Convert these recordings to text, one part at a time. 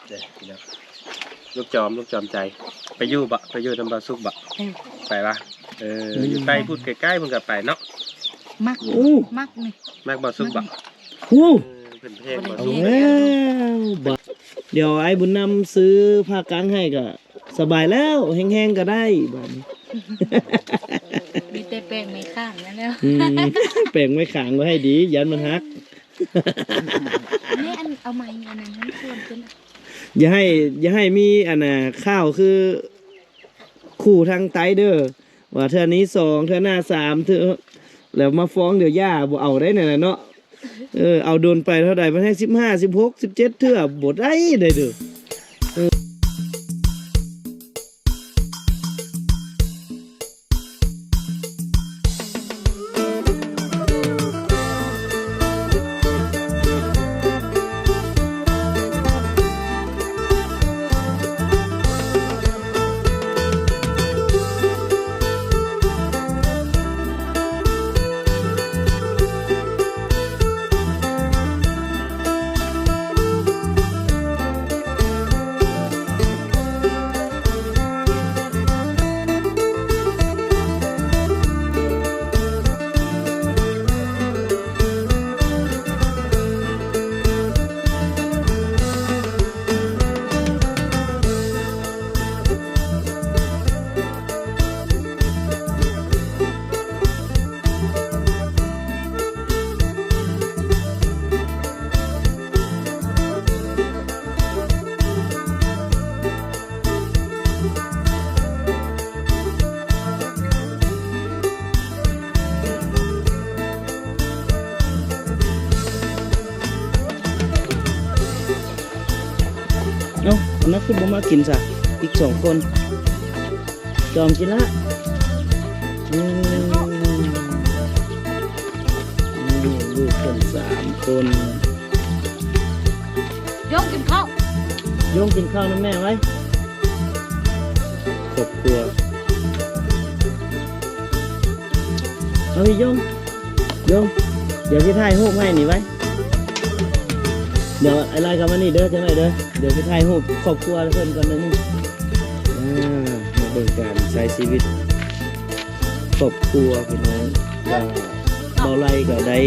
ເດ້ພີ່ນ້ອງ ລູກຈອມ ລູກຈອມໃຈ ໄປຢູ່ບໍ? ໄປຢູ່ນຳບ່າວສຸກບໍ? ເອີ ໄປວະ? ເອີ ຢູ່ໃກ້ພຸ້ນ ໃກ້ໆ ເພິ່ນກໍໄປເນາະ. ມັກ ໂອ້ ມັກນີ້ ມັກບ່າວສຸກບໍ? ໂອ້ ເອີ ເພິ່ນແພງບ່າວສຸກ. ເອົາແລ້ວ ດຽວອ້າຍບຸນນຳຊື້ຜ້າກັງໃຫ້ກໍສະບາຍແລ້ວ ແຮງໆ ກໍໄດ້ບາດນີ້. ມີແຕ່ແປງໄມ້ຄ້າງນັ້ນແຫຼ້ວ. ອືມ ແປງໄມ້ຄ້າງໄວ້ໃຫ້ດີ ຢ້ານມັນຫັກ. ແມ່ ອັນ ເອົາໄມ້ອັນນັ້ນ ມັນຄວນຂຶ້ນ ຢ່າໃຫ້ ຢ່າໃຫ້ມີອັນນ່າ ຂ່າວຄືຄູ່ທາງໃຕ້ເດີ ວ່າເທື່ອນີ້ສອງ ເທື່ອໜ້າສາມ ເທື່ອ ແລ້ວມາຟ້ອງ ດຽວຢ່າ ບໍ່ເອົາໄດ້ນັ້ນນະເນາະ. ເອີ ເອົາດົນໄປເທົ່າໃດ ມັນແຮ່ງສິບຫ້າ ສິບຫົກ ສິບເຈັດ ເທື່ອ ບໍ່ໄດ້ໄດ໋ເດີ. ເອີ. ເອົ້າ ອັນນັ້ນຄືບໍ່ມາກິນຊະ ອີກສອງຄົນ ຈອມກິນລະ. ອືມ ອືມ ລູກເພິ່ນສາມຄົນ. ໂຢງກິນເຂົ້າ ໂຢງກິນເຂົ້ານຳແມ່ໄວ້ ຄອບຄົວ. ເອົາ ໂຢງ ໂຢງ ດຽວຊິຖ່າຍຮູບໃຫ້ນີ້ໄວ້ ດຽວອ້າຍໄລ່ເຂົ້າມານີ້ເດີ ຈັກໜ້ອຍເດີ ດຽວຊິຖ່າຍຮູບຄອບຄົວເພິ່ນກ່ອນໜ້ອຍໜຶ່ງ. ອ່າ ມາເບິ່ງການໃຊ້ຊີວິດຄອບຄົວພີ່ນ້ອງ ກໍ ເບົາໄລ່ກໍໄດ້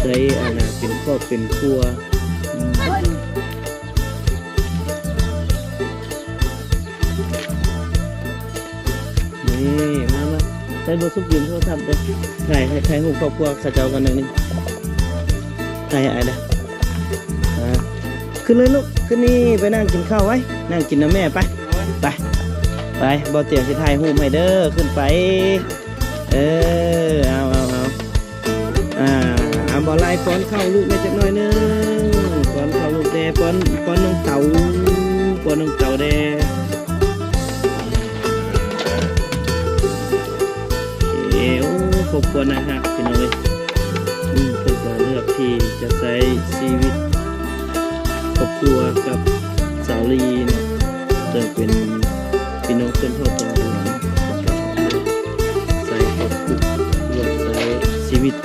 ໄດ້ອັນນ່າ ເປັນຄອບເປັນຄົວ. ອືມ ນີ້ ມາ ມາ ໃຊ້ບໍ່ສຸກຢືມໂທລະສັບເດີ ຖ່າຍໃຫ້ ຖ່າຍຮູບຄອບຄົວເຂົາເຈົ້າກັນໜ້ອຍໜຶ່ງ ຖ່າຍໃຫ້ອ້າຍເດີ. ອ່າ ຂຶ້ນເລີຍລູກ ຂຶ້ນນີ້ ໄປນັ່ງກິນເຂົ້າໄວ້ ນັ່ງກິນນຳແມ່ໄປ ໄປ ໄປ ບໍ່ຕຽງຊິຖ່າຍຮູບໃຫ້ເດີ ຂຶ້ນໄປ. ເອີ ເອົາ ເອົາ ເອົາ ອ່າ ອຳບໍ່ລາຍປ້ອນເຂົ້າລູກແດ່ຈັກໜ້ອຍໜຶ່ງ ປ້ອນເຂົ້າລູກແດ່ ປ້ອນ ປ້ອນນ້ອງເຕົາ ປ້ອນນ້ອງເຕົາແດ່. ເອີ ໂອ້ ຄອບຄົວໜ້າຮັກພີ່ນ້ອງເອີຍ. ອືມ ເພິ່ນກໍເລືອກທີ່ຈະໃຊ້ຊີວິດຄອບຄົວກັບສາວລີເນາະ ເຊິ່ງເປັນ ພີ່ນ້ອງຊົນເຜົ່າຕອງຫຼວງ ໃຊ້ຄອບຄົວ ໃຊ້ຊີວິດ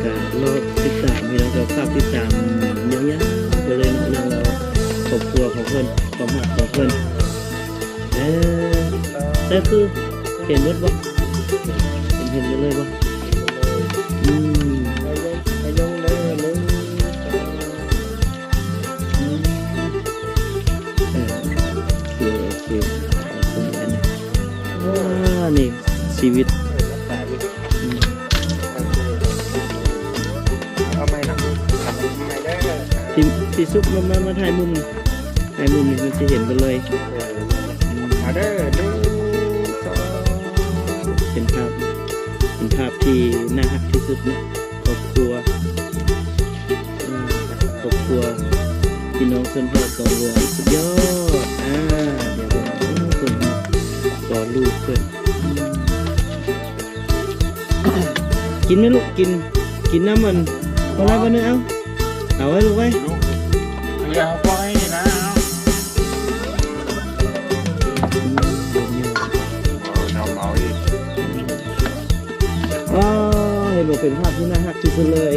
ກະລໍຕິດຕາມ ພີ່ນ້ອງກໍຝາກຕິດຕາມຍາວໆໄປເລີຍເນາະ ເລື່ອງລາວຄອບຄົວຂອງເພິ່ນ ຄວາມຮັກຂອງເພິ່ນ. ເອີ ແຕ່ຄືເຫັນເບິດບໍ່? ເຫັນ ເຫັນເບິດເລີຍບໍ່? ອືມ ໄປລົງ ໄປລົງເດີ ໜຶ່ງ ສອງ ອືມ ເອີ ໂອເຄ ໂອເຄ ຂອບຄຸນຫຼາຍນະ. ວ້າ ນີ້ຊີວິດ ເອີ ລັກສາຢູ່ ອືມ ເອົາໃໝ່ເນາະ ເອົາໃໝ່ເດີ ທີ່ ທີ່ສຸດ ມາ ມາ ມາຖ່າຍມຸມ ຖ່າຍມຸມນີ້ມັນຊິເຫັນເບິດເລີຍ ເອີ ມາເດີ ໜຶ່ງ ສອງ ເປັນພາບ ເປັນພາບທີ່ໜ້າຮັກທີ່ສຸດເນາະ ຄອບຄົວ ອ່າ ຄອບຄົວ ພີ່ນ້ອງຊົນເຜົ່າຕອງຫຼວງ ສຸດຍອດ. ອ່າ ດຽວເບິ່ງ ໂອ້ ເພິ່ນ ກອດລູກເພິ່ນ ອືມ ກິນໄໝລູກ ກິນ ກິນນຳມັນ ເອົາລະ ບາດນີ້ ເອົາ ເອົາໄວ້ລູກໄວ້ ເອົາ ເອົາອີກ ອໍ ເຫັນບໍ່ ເປັນພາບທີ່ໜ້າຮັກທີ່ສຸດເລີຍ.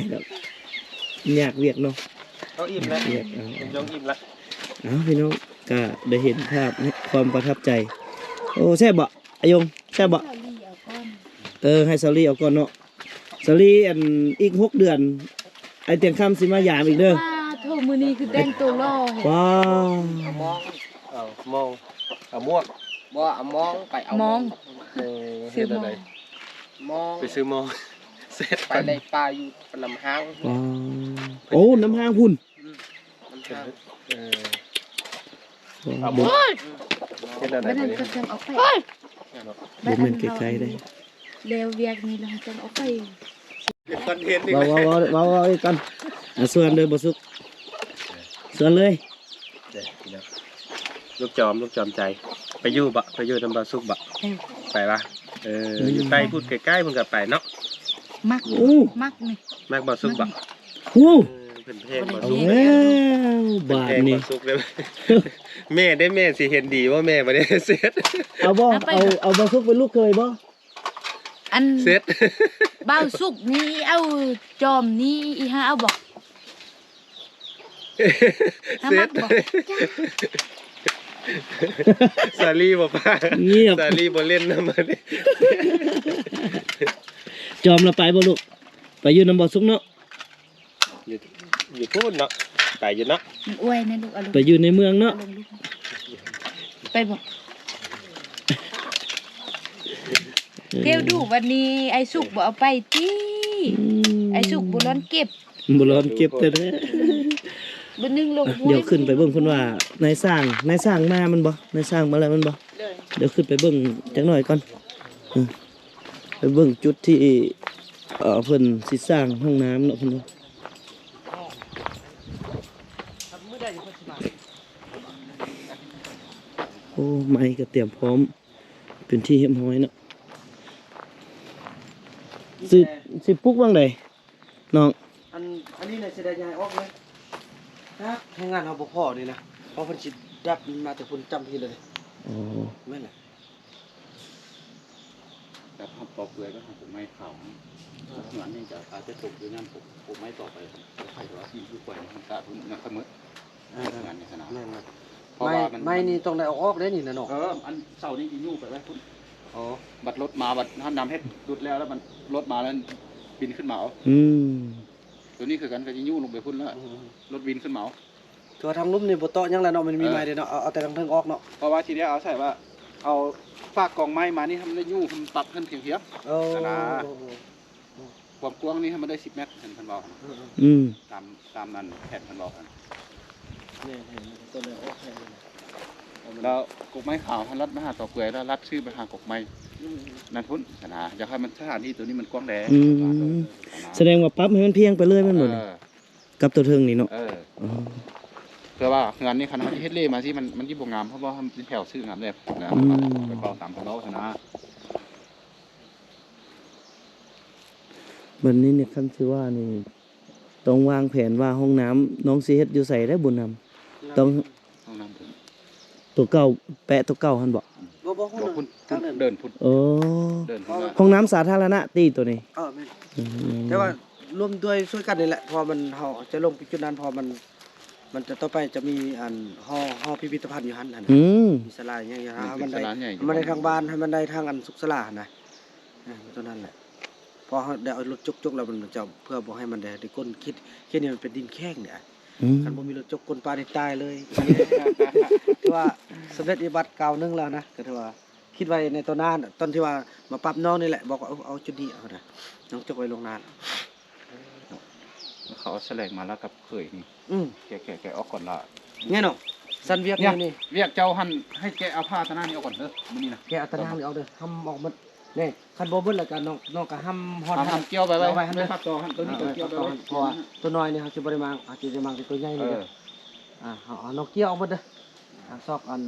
ຍດອກ ຍາກວຽກເນາະ ເຮົາອີ່ມແລ້ວ ຍາກວຽກ ເອົາ ເປັນຊ່ວງອີ່ມລະ ເອົາ ພີ່ນ້ອງ ກະໄດ້ເຫັນພາບຄວາມປະທັບໃຈ. ໂອ້ ແຊບບໍ່ ອາຍົງ ແຊບບໍ່? ເອີ ໃຫ້ສາວລີເອົາກ່ອນເນາະ ສາວລີ ອັນ ອີກຫົກເດືອນ ອ້າຍຕຽງຄຳຊິມາຢາມອີກເດີ. ວ້າ ໂທ້ ມື້ນີ້ຄືແຕ່ງໂຕຫຼໍ່ແທ້ ວ້າ ເອົາມອງ ເອົາມອງ ເອົາໝວກ ບໍ່ ເອົາມອງ ໄປເອົາມອງ ເອີ ຊື້ມອງ ເຮັດແນວໃດ? ມອງ ໄປຊື້ມອງ. ໄປໄດ້ປາຢູ່ນ້ຳຫ້າງ. ອໍ ໂອ້ ນ້ຳຫ້າງພຸ້ນ. ອືມ ນ້ຳຫ້າງ. ເອີ ບໍ່ ເຮັດແນວໃດບັດນີ້? ບໍ່ແມ່ນໃກ້ໆເດ້ ແລ້ວວຽກນີ້ແລ້ວຈັ່ງອອກໄປ. ເຮັດຄອນເທັນອີກ ເວົ້າ ເວົ້າ ເວົ້າ ເວົ້າ ເວົ້າອີກກ່ອນ. ອ່າ ຊວນເດີບໍ່ສຸກ ຊວນເລີຍ. ເດ້ພີ່ນ້ອງ ລູກຈອມ ລູກຈອມໃຈ ໄປຢູ່ບໍ່? ໄປຢູ່ນຳບ່າວສຸກບໍ່? ເອີ ໄປວະ? ເອີ ເອີ ຢູ່ໃກ້ພຸ້ນ ໃກ້ໆ ເພິ່ນກໍໄປເນາະ. ມັກ ໂອ້ ມັກນີ້ ມັກບ່າວສຸກບໍ່? ໂອ້ ເອີ ເພິ່ນແພງບ່າວສຸກ ເອົາແລ້ວບາດນີ້ ເພິ່ນແພງບ່າວສຸກເດ້. ແມ່ເດ້ ແມ່ຊິເຫັນດີບໍ່ແມ່ບັດນີ້? ເສັດ ເອົາບໍ່? ເອົາ ເອົາບ່າວສຸກເປັນລູກເຂີຍບໍ່? ອັນ ເສັດ ບ່າວສຸກນີ້ເອົາຈອມນີ້ອີ່ຫາເອົາບໍ່? ເສັດ ສາລີບໍ່ປາ ງຽບ ສາລີບໍ່ຫຼິ້ນນຳມັນ. ຈອມລະໄປບໍ່ລູກ? ໄປຢູ່ນຳບ່າວສຸກເນາະ. ຢູ່ ຢູ່ພຸ້ນເນາະ ໄປຢູ່ເນາະ. ມັນອວຍນະລູກ ເອົາລົງ ໄປຢູ່ໃນເມືອງເນາະ ເອົາລົງລູກ. ໄປບໍ່? ເອີ ແຖວດູວັນນີ້ ໄອ້ສຸກບໍ່ເອົາໄປຕິ? ອືມ ໄອ້ສຸກບໍ່ລ້ອນເກັບ ບໍ່ລ້ອນເກັບແທ້ໆ. ບຶດໜຶ່ງລົງ ດຽວຂຶ້ນໄປເບິ່ງເພິ່ນວ່ານາຍຊ່າງ ນາຍຊ່າງມາແມ່ນບໍ່? ນາຍຊ່າງມາແລ້ວແມ່ນບໍ່? ໂດຍ ດຽວຂຶ້ນໄປເບິ່ງຈັກໜ້ອຍກ່ອນ. ອືມ ໄປເບິ່ງຈຸດທີ່ ເອີ ເພິ່ນຊິສ້າງຫ້ອງນ້ຳເນາະ ເພິ່ນວ່າ. ໂອ້ ໄມ້ກໍຕຽມພ້ອມເປັນທີ່ຮຽບຮ້ອຍເນາະ. ຊິ ຊິປຸກຫວ່າງໃດ ນ້ອງ? ອັນ ອັນນີ້ນະຊິໄດ້ຍ້າຍອອກເລີຍ ຖ້າແຮງງານເຮົາບໍ່ພໍນີ້ນະ ເພາະເພິ່ນຊິດັດມາແຕ່ພຸ້ນຈ້ຳພີ້ເລີຍ. ອໍ ແມ່ນແຫຼະ. ແຕ່ເຮົາປອກເປືອຍກໍເຮົາປູກໄມ້ຂາວ ເອີ ເຮືອນນີ້ຈະອາດຈະຕົກຢູ່ຍາມປູກ ປູກໄມ້ຕໍ່ໄປ ໃຜວ່າຊິຢູ່ໄກມັນກະເພິ່ນຍັງຂະເໝີ ເອີ ເຮືອນນີ້ຫັ້ນນະ. ແມ່ນ ເພາະວ່າມັນ ໄມ້ນີ້ຕ້ອງໄດ້ເອົາອອກເດ້ນີ້ນະເນາະ. ເອີ ອັນເສົານີ້ຊິຍູ້ໄປໄວ້ພຸ້ນ. ອໍ ບັດລົດມາ ບັດເຮົານຳເຮັດດຸດແລ້ວ ແລ້ວມັນລົດມາແລ້ວບິນຂຶ້ນມາເອົາ. ອືມ ໂຕນີ້ຄືກັນ ກໍຊິຍູ້ລົງໄປພຸ້ນແລ້ວ ອືມ ລົດບິນຂຶ້ນມາເອົາ. ຄືວ່າທາງລຸ່ມນີ້ບໍ່ເຕາະຫຍັງແລ້ວເນາະ ມັນມີ ເອີ ໄມ້ເດ້ເນາະ ເອົາ ເອົາແຕ່ທາງເທິງອອກເນາະ. ເພາະວ່າທີແລກເອົາໃສ່ວ່າ ເອົາຟາກກອງໄມ້ມານີ້ ໃຫ້ມັນໄດ້ຍູ້ ໃຫ້ມັນປັບເຮືອນພຽງໆ ໂອ້ ຫັ້ນນະ. ຄວາມກວ້າງນີ້ໃຫ້ມັນໄດ້ສິບແມັດ ເຫັນເພິ່ນເວົ້າຫັ້ນ. ອືມ ຕາມ ຕາມນັ້ນແຜນເພິ່ນເວົ້າຫັ້ນ. ແມ່ນໆ ຕ້ອງໄດ້ອອກໃຫ້ ແລ້ວກົກໄມ້ຂາວຫັ້ນລັດມາຫາຕົວເປືອຍ ແລ້ວລັດຊື່ໄປຫາກົກໄມ້ ອືມ ນັ້ນພຸ້ນຫັ້ນນະ. ຢາກໃຫ້ມັນ ສະຖານທີ່ໂຕນີ້ມັນກວ້າງແດ່. ອືມ ສະແດງວ່າປັບໃຫ້ມັນພຽງໄປເລີຍແມ່ນບໍ່ນີ້? ເອີ ກັບຕົວເທິງນີ້ເນາະ. ເອີ ອໍ ເພື່ອວ່າເຮືອນນີ້ຄັນເຮົາເຮັດເລມາຊີ້ ມັນ ມັນຊິບໍ່ງາມ ເພາະວ່າມັນຊິແຖວຊື່ງາມແດ່ນະ. ອືມ ໄປເວົ້າຕາມເພິ່ນເວົ້າຊັ້ນນະ. ບັດນີ້ນີ້ ຄັນຊິວ່ານີ້ ຕ້ອງວາງແຜນວ່າຫ້ອງນ້ຳນ້ອງຊິເຮັດຢູ່ໃສໄດ໋ບຸນນຳ. ຕ້ອງ ຫ້ອງນ້ຳ ຕົວເກົ່າ ແປະຕົວເກົ່າຫັ້ນບໍ? ບໍ່ ບໍ່ ບໍ່ ພຸ້ນ ພຸ້ນ ທາງເດີນ ເດີນພຸ້ນ. ໂອ້ ເດີນພຸ້ນ. ຫ້ອງນ້ຳສາທາລະນະຕິໂຕນີ້? ເອີ ແມ່ນ. ອືມ ແຕ່ວ່າລວມດ້ວຍຊ່ວຍກັນນີ້ແຫຼະ ເພາະວ່າມັນ ເຮົາຈະລົງໄປຈຸດນັ້ນ ເພາະວ່າມັນ ມັນຈະ ຕໍ່ໄປຈະມີອັນ ຫໍ ຫໍພິພິທະພັນຢູ່ຫັ້ນຫັ້ນນະ. ອືມ ມີສາລາຫຍັງຢູ່ຫັ້ນ. ໃຫ້ມັນໄດ້ ໃຫ້ມັນໄດ້ທາງບ້ານ ໃຫ້ມັນໄດ້ທາງອັນສຸກສາລາຫັ້ນນະ. ເອີ ຕົວນັ້ນແຫຼະ ເພາະເຮົາໄດ້ເອົາລົດຈົກ ຈົກແລ້ວ ມັນຈະ ເພື່ອບໍ່ໃຫ້ມັນໄດ້ ໄດ້ກົ້ນ ເຂດ ເຂດນີ້ມັນເປັນດິນແຂງເດ້. ອືມ ຄັນບໍ່ມີລົດຈົກ ກົ້ນປ່ານີ້ຕາຍເລີຍ. ຖືວ່າສຳເລັດປະຕິບັດກ້າວໜຶ່ງແລ້ວນະ ກໍຖືວ່າ ຄິດໄວ້ໃນຕອນໜ້າ ຕອນທີ່ວ່າມາປັບນ້ອງນີ້ແຫຼະ ບອກວ່າ ເອີ ເອົາຈຸດນີ້ເອົານະ ນ້ອງຈົກໄວ້ລ່ວງໜ້າ. ເຂົາເອົາສະແລງມາແລ້ວກັບເຂີຍນີ້. ອືມ ແກະ ແກະ ແກະອອກກ່ອນລະ ແນ່ນອນ. ຊັ້ນວຽກນີ້ ວຽກເຈົ້າຫັ້ນ ໃຫ້ແກະເອົາຜ້າຕາໜ່າງນີ້ອອກກ່ອນເດີ ມື້ນີ້ນະ ແກະເອົາຕາໜ່າງນີ້ອອກເດີ ຫ້ຳອອກໝົດເດ້. ຄັນບໍ່ເບິດລະກະນ້ອງ ນ້ອງກະຫ້ຳຮອດ ຫ້ຳກ່ຽວໄປໄວ້ ໄວ້ຫັ້ນເດີ ໄປຝັກຕໍ່ຫັ້ນ ໂຕນີ້ກໍກ່ຽວໄປໄວ້ ເພາະວ່າໂຕນ້ອຍນີ້ເຮົາຊິບໍ່ໄດ້ມາງ ເຮົາຊິໄດ້ມາງແຕ່ໂຕໃຫຍ່ນີ້ເດີ. ອ່າ ເຮົາເອົານ້ອງກ່ຽວອອກໝົດເດີ ອ່າ ຊອກອັນ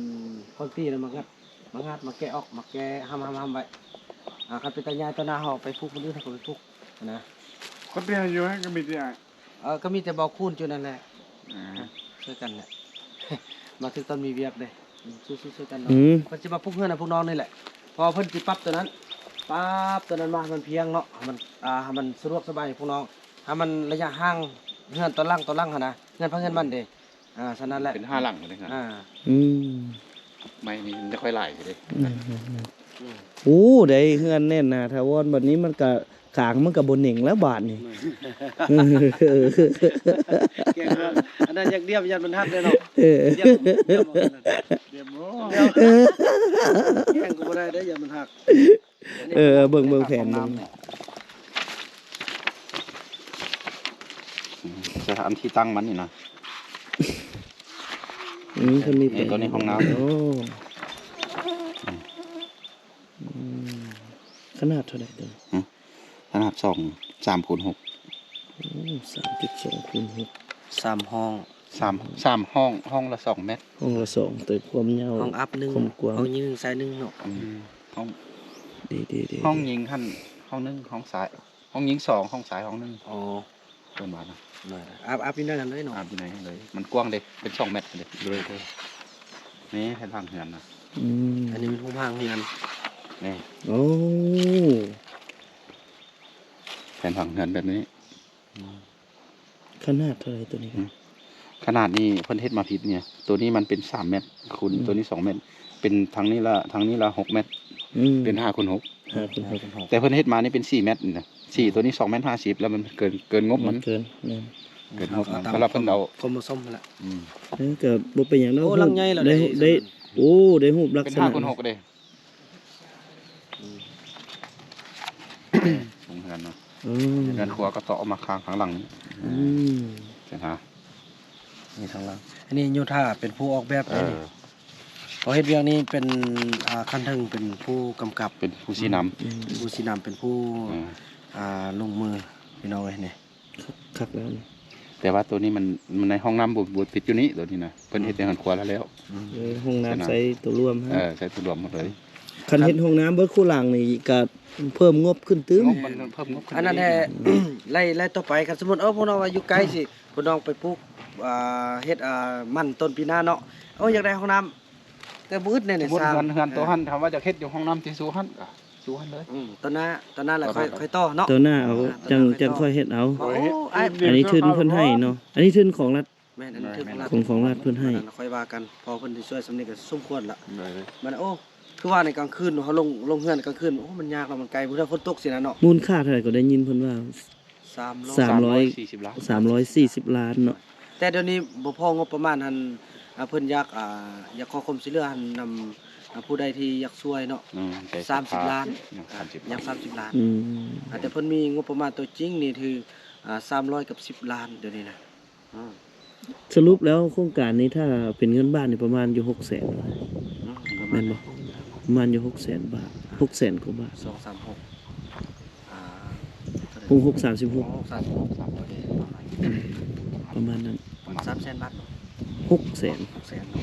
ຄອນຕີນະມາງັດ ມາງັດ ມາແກະອອກ ມາແກະຫ້ຳໆໆໄວ້. ອ່າ ຄັນເປັນຕາຍ້າຍຕໍ່ໜ້າເຮົາໄປປູກ ມື້ອື່ນເຮົາກໍໄປປູກນະ. ຄົນທີ່ເຮັດຢູ່ຫັ້ນກໍມີແຕ່ ເອີ ກໍມີແຕ່ເບົາຄູນຈຸນັ້ນແຫຼະ. ອ່າ ຊ່ວຍກັນແຫຼະ ມາຖືກຕອນມີວຽກເດ້. ສູ້ໆ ຊ່ວຍກັນເນາະ. ອືມ ເພິ່ນຊິມາປຸກເຮືອນໃຫ້ພວກນ້ອງນີ້ແຫຼະ ເພາະວ່າເພິ່ນຊິປັບຕົວນັ້ນ ປັບຕົວນັ້ນມາໃຫ້ມັນພຽງເນາະ ໃຫ້ມັນ ອ່າ ໃຫ້ມັນສະດວກສະບາຍໃຫ້ພວກນ້ອງ ໃຫ້ມັນໄລຍະຫ່າງເຮືອນຕໍ່ຫຼັງ ຕໍ່ຫຼັງຫັ້ນນະ ເຮືອນໃຜເຮືອນມັນເດ້. ອ່າ ສະນັ້ນແຫຼະ ເປັນຫ້າຫຼັງເລີຍຫັ້ນ. ອ່າ ອືມ ໄມ້ນີ້ມັນຈະຄ່ອຍຫຼາຍຢູ່ເດ້. ແມ່ນໆໆ ອືມ ໂອ້ ໄດ້ເຮືອນແໜ້ນໜາຖາວອນ ບັດນີ້ມັນກະ ຄາງມັນກໍບໍ່ເໜັງແລ້ວບາດນີ້. ແມ່ນ ແກງວ່າ ອັນນັ້ນຢາກດຽມ ຢ້ານມັນຫັກເດ້ເນາະ. ເອີ ດຽມ ດຽມ ດຽມ ດຽມ ແກງກໍບໍ່ໄດ້ເດ້ ຢ້ານມັນຫັກ. ເອີ ເບິ່ງ ເບິ່ງແຜນ ເບິ່ງ ຂອງນ້ຳນີ້ ສະຖານທີ່ຕັ້ງມັນນີ້ນະ. ອືມ ເພິ່ນມີ ນີ້ ແປະ ຕົວນີ້ຫ້ອງນ້ຳ. ໂອ້ ອືມ ອືມ ຂະໜາດເທົ່າໃດຕົວນີ້? ຫຶ? ຂະໜາດສອງ ສາມຄູນຫົກ. ໂອ້ ສາມຈຸດສອງຄູນຫົກ ສາມຫ້ອງ. ສາມ ສາມຫ້ອງ ຫ້ອງລະສອງແມັດ. ຫ້ອງລະສອງ ແຕ່ຄວາມຍາວ ຫ້ອງອັບໜຶ່ງ ຄວາມກວ້າງ ຫ້ອງຍິງຊາຍໜຶ່ງເນາະ. ອືມ ຫ້ອງ ດີໆໆໆ ຫ້ອງຍິງຫັ້ນຫ້ອງໜຶ່ງ ຫ້ອງຊາຍ ຫ້ອງຍິງສອງ ຫ້ອງຊາຍຫ້ອງໜຶ່ງ. ອໍ ເພິ່ນວ່ານະ. ອັບ ອັບຢູ່ໃນຫັ້ນເລີຍເນາະ. ອັບຢູ່ໃນຫັ້ນເລີຍ ມັນກວ້າງເດ້ ເປັນສອງແມັດເດ້. ໂດຍ ໂດຍ ນີ້ແຜນຜັງເຮືອນນະ. ອືມ ອັນນີ້ແມ່ນຮູບຮ່າງເຮືອນ. ນີ້ ໂອ້ ແຜນຜັງເຮືອນແບບນີ້. ອືມ ຂະໜາດເທົ່າໃດຕົວນີ້? ອືມ ຂະໜາດນີ້ເພິ່ນເຮັດມາຜິດນີ້ ຕົວນີ້ມັນເປັນສາມແມັດຄູນ ອືມ ຕົວນີ້ສອງແມັດ ເປັນທາງນີ້ລະ ທາງນີ້ລະຫົກແມັດ. ອືມ ເປັນຫ້າຄູນຫົກ. ຫ້າຄູນຫົກ ແຕ່ເພິ່ນເຮັດມານີ້ເປັນສີ່ແມັດນີ້ນະ. ສີ່ ອືມ ຕົວນີ້ສອງແມັດຫ້າສິບ ແລ້ວມັນເກີນ ເກີນງົບມັນ. ເກີນ ແມ່ນ ເກີນງົບມັນ. ເອົາຕາມ ສຳລັບເພິ່ນເອົາ ຄວາມເໝາະສົມຫັ້ນລະ. ອືມ ເອີ ກໍບໍ່ເປັນຫຍັງດອກ. ໂອ້ ຫຼັງໃຫຍ່ລະ ໄດ້ ໄດ້ ໂອ້ ໄດ້ຮູບລັກສະນະ ເປັນຫ້າຄູນຫົກເດ້. ອືມ ໂຮງເຮືອນເນາະ. ອືມ ເຮືອນຄົວກໍເຈາະອອກມາຂ້າງ ຂ້າງຫຼັງນີ້. ອືມ ເຫັນຫາ ນີ້ທາງຫຼັງ. ອັນນີ້ໂຍທາເປັນຜູ້ອອກແບບເດ້. ເອີ ຜູ້ເຮັດວຽກນີ້ເປັນ ອ່າ ຂັ້ນເທິງເປັນຜູ້ກຳກັບ ເປັນຜູ້ຊີ້ນຳ. ອືມ ເປັນຜູ້ຊີ້ນຳ ເປັນຜູ້ ເອີ ອ່າ ລົງມື ພີ່ນ້ອງເອີຍ ນີ້. ຄັກ ຄັກແລ້ວນີ້. ແຕ່ວ່າໂຕນີ້ມັນ ມັນໃນຫ້ອງນ້ຳບໍ່ ບໍ່ຕິດຢູ່ນີ້ ໂຕນີ້ນະ ເພິ່ນເຮັດແຕ່ເຮືອນຄົວແລ້ວ. ອືມ ເອີ ຫ້ອງນ້ຳໃຊ້ໂຕລວມ. ເອີ ໃຊ້ໂຕລວມໝົດເລີຍ. ຄັນເຮັດຫ້ອງນ້ຳເບິດຄູ່ຫຼັງນີ້ກະເພີ່ມງົບຂຶ້ນຕື່ມ. ງົບມັນເພີ່ມງົບຂຶ້ນ. ອັນນັ້ນແຫຼະ. ອືມ ໄລ່ ໄລ່ຕໍ່ໄປ ຄັນສົມມຸດ ເອີ ພວກນ້ອງວ່າຢູ່ໄກຊິ ພວກນ້ອງໄປປູກ ອ່າ ເຮັດ ອ່າ ມັນຕົ້ນປີໜ້າເນາະ. ໂອ້ ຢາກໄດ້ຫ້ອງນ້ຳ ແຕ່ບໍ່ອຶດແນ່ ສະມຸດເຮືອນ ເຮືອນໂຕຫັ້ນ ຖ້າວ່າຢາກເຮັດຢູ່ຫ້ອງນ້ຳທີ່ສູຫັ້ນ ກະສູຫັ້ນເລີຍ. ອືມ ຕອນໜ້າ ຕອນໜ້າລະຄ່ອຍ ຕອນໜ້າ ຄ່ອຍຕໍ່ເນາະ. ຕອນໜ້າເອົາ ອ່າ ຈັ່ງ ຕອນໜ້າຄ່ອຍຕໍ່ ຈັ່ງຄ່ອຍເຮັດເອົາ. ໂອ້ ອ້າຍ ອັນນີ້ທຶນເພິ່ນໃຫ້ເນາະ. ອັນນີ້ທຶນຂອງລັດ. ແມ່ນ ອັນນີ້ທຶນຂອງລັດ ຂອງ ຂອງລັດເພິ່ນໃຫ້. ຄ່ອຍວ່າກັນ ເພາະເພິ່ນຊິຊ່ວຍສ່ຳນີ້ກະສົມຄວນລະ. ມັນ ໂອ້ ຄືວ່າໃນກາງຄືນເຮົາລົງ ລົງເຮືອນກາງຄືນ ໂອ້ ມັນຍາກເນາະ ມັນໄກ ບໍ່ເທື່ອຝົນຕົກຊີ້ນະເນາະ. ມູນຄ່າເທົ່າໃດກໍໄດ້ຍິນເພິ່ນວ່າ ສາມຮ້ອຍ ສາມຮ້ອຍສີ່ສິບລ້ານ ສາມຮ້ອຍສີ່ສິບລ້ານເນາະ. ແຕ່ດຽວນີ້ບໍ່ພໍງົບປະມານຫັ້ນ ອ່າ ເພິ່ນຢາກ ອ່າ ຢາກຂໍຄວາມຊ່ວຍເຫຼືອຫັ້ນນຳ ອ່າ ຜູ້ໃດທີ່ຢາກຊ່ວຍເນາະ. ອືມ ສາມສິບລ້ານ ຍັງສາມສິບລ້ານ ຍັງສາມສິບລ້ານ. ອືມ ອ່າ ແຕ່ເພິ່ນມີງົບປະມານຕົວຈິງນີ້ຖື ອ່າ ສາມຮ້ອຍກັບສິບລ້ານ ດຽວນີ້ນະ. ອືມ ສະຫຼຸບແລ້ວໂຄງການນີ້ ຖ້າເປັນເງິນບາດນີ້ປະມານຢູ່ຫົກແສນ. ອືມ ປະມານ ແມ່ນບໍ່? ປະມານຢູ່ຫົກແສນບາດ ຫົກແສນກວ່າບາດ. ສອງສາມຫົກ ອ່າ ຫົກຫົກສາມສິບຫົກ ຫົກສາມສິບຫົກ ປະມານນັ້ນ. ສາມແສນບາດບໍ່? ຫົກແສນ ຫົກແສນເນາະ.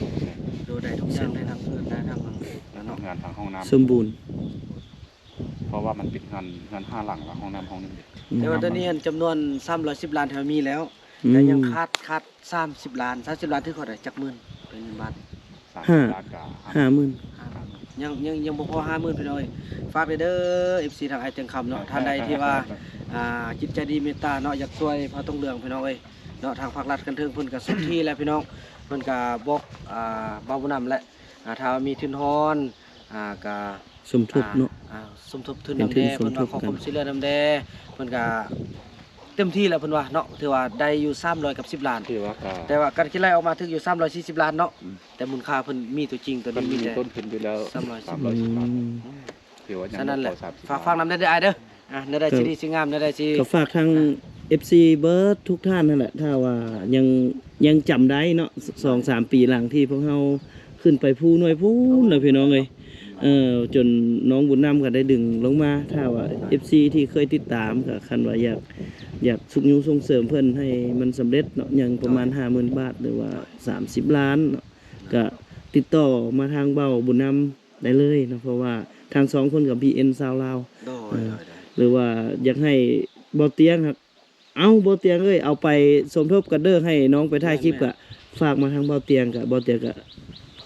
ໂດຍ ໄດ້ທຸກຢ່າງ ໄດ້ທັງເຮືອນ ໄດ້ທັງເຮືອນເນາະ ເຮືອນທັງຫ້ອງນ້ຳ ສົມບູນ. ເພາະວ່າມັນເປັນເຮືອນ ເຮືອນຫ້າຫຼັງ ແລ້ວຫ້ອງນ້ຳຫ້ອງໜຶ່ງເດ້. ອືມ ແຕ່ວ່າຕອນນີ້ຫັ້ນຈຳນວນສາມຮ້ອຍສິບລ້ານທີ່ເຮົາມີແລ້ວ ອືມ ແຕ່ຍັງຂາດ ຂາດສາມສິບລ້ານ. ສາມສິບລ້ານຖືກເທົ່າໃດ ຈັກໝື່ນເປັນເງິນບາດ? ຫ້າ ຫ້າໝື່ນ ຫ້າໝື່ນ ຍັງ ຍັງ ຍັງບໍ່ພໍຫ້າໝື່ນ ພີ່ນ້ອງເອີຍ. ຝາກເດີ ເອັຟຊີ ທາງອ້າຍແຈ້ງຄຳເນາະ ທ່ານໃດທີ່ວ່າ ອ່າ ຈິດໃຈດີເມດຕາເນາະ ຢາກຊ່ວຍພະຕົງເຫຼືອງ ພີ່ນ້ອງເອີຍເນາະ. ທາງພາກລັດຄັນເທິງເພິ່ນກະສົນທິແລ້ວ ພີ່ນ້ອງ ເພິ່ນກະບອກ ອ່າ ບ່າວບຸນນຳແຫຼະ ອ່າ ຖ້າມີທຶນຮອນ ອ່າ ກະ ສົມທົບເນາະ ອ່າ ສົມທົບທຶນນຳແດ່ ເພິ່ນວ່າຂໍຄວາມຊ່ວຍເຫຼືອນຳແດ່. ເພິ່ນກະເຕັມທີ່ແລ້ວ ເພິ່ນວ່າເນາະ ຖືວ່າໄດ້ຢູ່ສາມຮ້ອຍກັບສິບລ້ານ ຖືວ່າ ແຕ່ວ່າການຄິດໄລ່ອອກມາຖືກຢູ່ສາມຮ້ອຍສີ່ສິບລ້ານເນາະ. ອືມ ແຕ່ມູນຄ່າເພິ່ນມີຕົວຈິງ ຕົວນີ້ມີແຕ່ ຕົ້ນທຶນຢູ່ແລ້ວ ສາມຮ້ອຍ ສາມຮ້ອຍສິບລ້ານ. ອືມ ຖືວ່າຍັງ ສະນັ້ນແຫຼະ ບໍ່ພໍສາມສິບ ຝາກ ຝາກນຳແດ່ເດີອ້າຍເດີ. ອ່າ ແນວໃດຊິດີຊິງາມ ແນວໃດຊິ ກໍຝາກທາງ ອ່າ ເອັຟຊີ ເບິດທຸກທ່ານຫັ້ນແຫຼະ ຖ້າວ່າຍັງ ຍັງຈຳໄດ້ເນາະ ສອງສາມປີຫຼັງທີ່ພວກເຮົາຂຶ້ນໄປພູໜ່ວຍພຸ້ນນະ ພີ່ນ້ອງເອີຍ. ເອີ ຈົນນ້ອງບຸນນຳກໍໄດ້ດຶງລົງມາ. ຖ້າວ່າ ເອັຟຊີ ທີ່ເຄີຍຕິດຕາມ ກໍຄັນວ່າຢາກ ຢາກຊຸກຍູ້ສົ່ງເສີມເພິ່ນໃຫ້ມັນສຳເລັດເນາະ ຍັງປະມານຫ້າໝື່ນບາດ ຫຼືວ່າສາມສິບລ້ານເນາະ ກໍຕິດຕໍ່ມາທາງບ່າວບຸນນຳ ໄດ້ເລີຍເນາະ ເພາະວ່າທາງຊ່ອງເພິ່ນກໍ ບີເອັນ ຊາວລາວ. ໂດຍ ເອີ ໂດຍ ໂດຍ ຫຼືວ່າຢາກໃຫ້ບ່າວຕຽງ ເອົາ ບ່າວຕຽງເອີຍ ເອົາໄປສົມທົບກັນເດີ ໃຫ້ນ້ອງໄປຖ່າຍຄລິບ ແມ່ນໆ ກະຝາກມາທາງບ່າວຕຽງ ກະບ່າວຕຽງກະ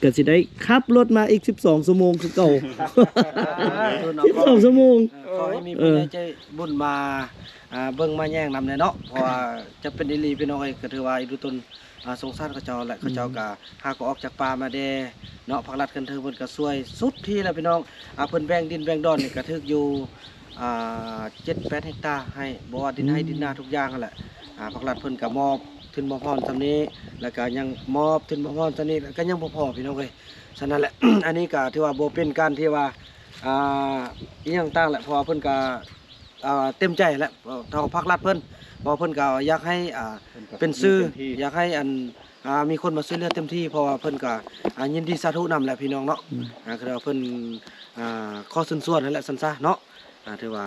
ກະຊິໄດ້ຂັບລົດມາອີກສິບສອງຊົ່ວໂມງຄືເກົ່າ. ສາທຸເນາະ ສິບສອງຊົ່ວໂມງ. ເອີ ຂໍໃຫ້ມີຜູ້ໃຫຍ່ໃຈບຸນມາ ອ່າ ເບິ່ງມາແຍງນຳແດ່ເນາະ ເພາະວ່າຈຳເປັນອີ່ຫຼີ ພີ່ນ້ອງເອີຍ ກໍຖືວ່າອີ່ດູຕົນ ອ່າ ສົງສານເຂົາເຈົ້າ ແລະ ເຂົາເຈົ້າ ອືມ ກໍຫາກໍອອກຈາກປ່າມາແດ່ເນາະ. ພາກລັດຄັນເທິງເພິ່ນກໍຊ່ວຍສຸດທີ່ແລ້ວ ພີ່ນ້ອງ. ອ່າ ເພິ່ນແບ່ງດິນແບ່ງດອນນີ້ກໍຖືກຢູ່ ອ່າ ເຈັດແປດເຮັກຕາ ໃຫ້ ບໍ່ວ່າດິນໄຮ່ ອືມ ດິນນາທຸກຢ່າງຫັ້ນແຫຼະ. ອ່າ ພາກລັດເພິ່ນກໍມອບທຶນມອບຮອນສ່ຳນີ້ ແລ້ວກໍຍັງມອບທຶນມອບຮອນສ່ຳນີ້ ກໍຍັງບໍ່ພໍ ພີ່ນ້ອງເອີຍ. ສະນັ້ນແຫຼະ ອັນນີ້ກໍຖືວ່າບໍ່ເປັນການທີ່ວ່າ ອ່າ ອີ່ຫຍັງຕ່າງແຫຼະ ເພາະວ່າເພິ່ນກໍ ອ່າ ເຕັມໃຈແຫຼະ ທາງພາກລັດເພິ່ນ ເພາະວ່າເພິ່ນກໍຢາກໃຫ້ ອ່າ ເປັນສື່ ເພິ່ນກໍມີເຕັມທີ່ ຢາກໃຫ້ອັນ ອ່າ ມີຄົນມາຊ່ວຍເຫຼືອເຕັມທີ່ ເພາະວ່າເພິ່ນກໍ ອ່າ ຍິນດີສາທຸນຳແຫຼະພີ່ນ້ອງເນາະ. ອືມ ອ່າ ຄືວ່າເພິ່ນ ອ່າ ຂໍເຊີນຊວນຫັ້ນແຫຼະຊັ້ນຊະເນາະ. ອ່າ ຖືວ່າ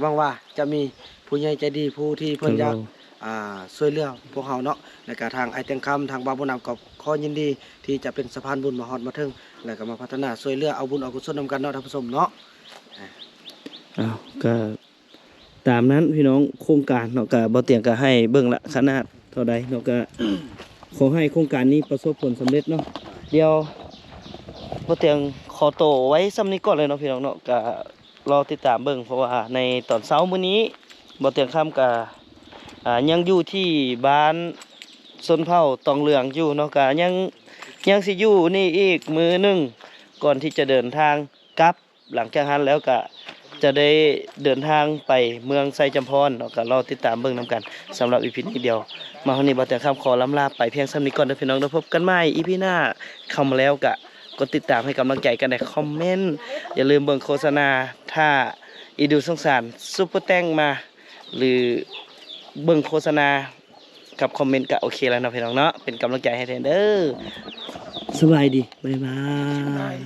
ຫວັງວ່າຈະມີຜູ້ໃຫຍ່ໃຈດີ ຜູ້ທີ່ເພິ່ນຢາກ ໂດຍ ອ່າ ຊ່ວຍເຫຼືອພວກເຮົາເນາະ. ແລ້ວກະທາງອ້າຍແຕງຄຳ ທາງບ່າວບຸນນຳກໍຂໍຍິນດີທີ່ຈະເປັນສະພານບຸນມາຮອດມາເຖິງ ແລ້ວກໍມາພັດທະນາຊ່ວຍເຫຼືອເອົາບຸນເອົາກຸສົນນຳກັນເນາະທ່ານຜູ້ຊົມເນາະ. ອ້າວ ກໍຕາມນັ້ນພີ່ນ້ອງ ໂຄງການເນາະ ກໍບ່າວຕຽງກໍໃຫ້ເບິ່ງລະຂະໜາດເທົ່າໃດເນາະ ກໍຂໍໃຫ້ໂຄງການນີ້ປະສົບຜົນສຳເລັດເນາະ. ດຽວບ່າວຕຽງຂໍໂຕໄວ້ສ່ຳນີ້ກ່ອນເລີຍເນາະພີ່ນ້ອງເນາະ ກໍ ລໍຕິດຕາມເບິ່ງ ເພາະວ່າໃນຕອນເຊົ້າມື້ນີ້ ບ່າວຕຽງຄຳກະ ອ່າ ຍັງຢູ່ທີ່ບ້ານຊົນເຜົ່າຕອງເຫຼືອງຢູ່ເນາະ ກະຍັງ ຍັງຊິຢູ່ນີ້ອີກມື້ໜຶ່ງ ກ່ອນທີ່ຈະເດີນທາງກັບ. ຫຼັງຈາກຫັ້ນແລ້ວກະຈະໄດ້ເດີນທາງໄປເມືອງໄຊຈຳພອນເນາະ ກະລໍຕິດຕາມເບິ່ງນຳກັນ. ສຳລັບອີພີນີ້ ດຽວມາຮອດນີ້ ບ່າວຕຽງຄຳຂໍລ່ຳລາໄປພຽງສ່ຳນີ້ກ່ອນເດີພີ່ນ້ອງເດີ. ພົບກັນໃໝ່ອີພີໜ້າ ເຂົ້າມາແລ້ວກະ ກົດຕິດຕາມໃຫ້ກຳລັງໃຈກັນ ໃນຄອມເມັນ ຢ່າລືມເບິ່ງໂຄສະນາ ຖ້າອີດູສົງສານຊຸບເປີແຕັງມາ ຫຼືເບິ່ງໂຄສະນາກັບຄອມເມັນກະໂອເຄແລ້ວເນາະພີ່ນ້ອງເນາະ. ເປັນກຳລັງໃຈໃຫ້ແດ່ເດີ. ສະບາຍດີ ບາຍບາຍ.